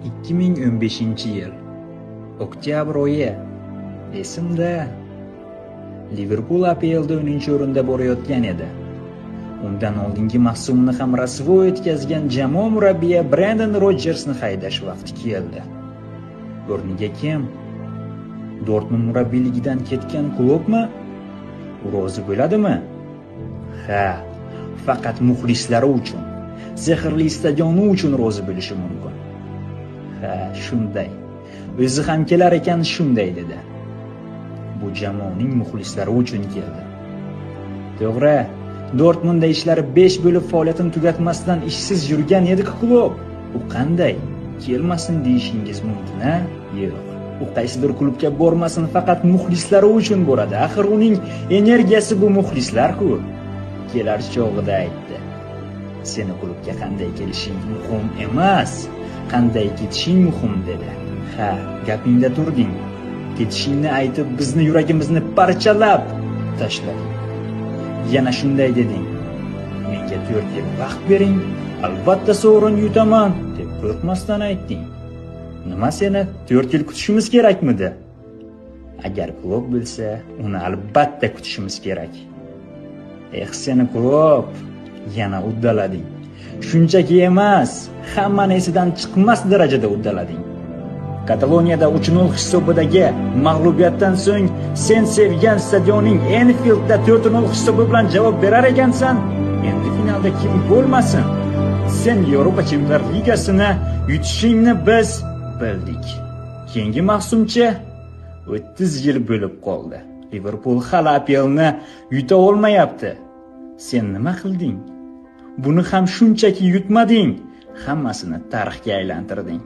2015-yil. Oktyabr oyi. Esimda. Liverpul APLda 10-o'rinda borayotgan edi. Undan oldingi mavsumni ham rasvo o'tkazgan jamoa murabbiyi Brendan Rodjersni haydash vaqti keldi. O'rniga kim? Dortmund murabbiyligidan ketgan Kloppmi? U rozi bo'ladimi? Ha, faqat muxlislari uchun, sehrli stadioni uchun rozi bo'lishi mumkin. Ha, shunday. O'zi ham kelar ekan shunday dedi. Bu jamoaning muxlislari uchun keldi. To'g'ri, Dortmundda ishlari 5 bo'lib faoliyatini tugatmasdan ishsiz yurgan edi Klopp. U qanday? Kelmasin deyishingiz mumkin-a? Yo'q. U qaysidir klubga bormasin, faqat muxlislari uchun boradi. Axir uning energiyasi bu muxlislar-ku. Kelar chog'ida aytdi. Seni klubga qanday kelishing muhim emas, qanday ketishing muhim dedi. Ha, gapingda turding. Ketishingni aytib bizni yuragimizni parchalab tashlading. Yana shunday deding. Menga 4 yil vaqt bering, albatta sovrin yutaman deb qo'rqmasdan aytding. Nima seni 4 yil kutishimiz kerakmidi? Agar Klopp bilsa, uni albatta kutishimiz kerak. Eh, seni Klopp, yana uddalading. Shunchaki emas, hammani esidan chiqmas darajada uddalading. Kataloniyada 3-0 hisobidagi mag'lubiyatdan so'ng sen sevgan stadioning Enfieldda 4-0 hisobi bilan javob berar ekansan. Endi finalda kim bo'lmasin, sen Yevropa Chempionlar Ligasini yutishingni biz bildik. Keyingi mavsumcha 30 yil bo'lib qoldi. Liverpool hali APLni yuta olmayapti. Sen nima qilding? Buni ham shunchaki yutmading, hammasini tarixga aylantirding.